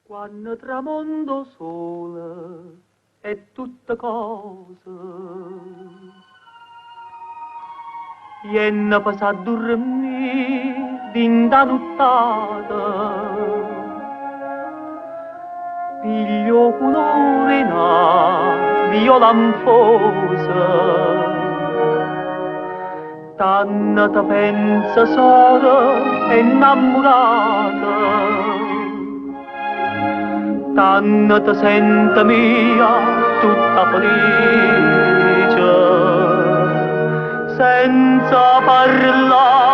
Quanno tramonta 'o sole e tutte cose Jenno pe s'addurmì dint' 'a nuttata Piglia 'o culore 'e na viola 'nfosa Tanno te penza sora e 'nnammurata Tanno te sente mia tutta felice Senza parlà.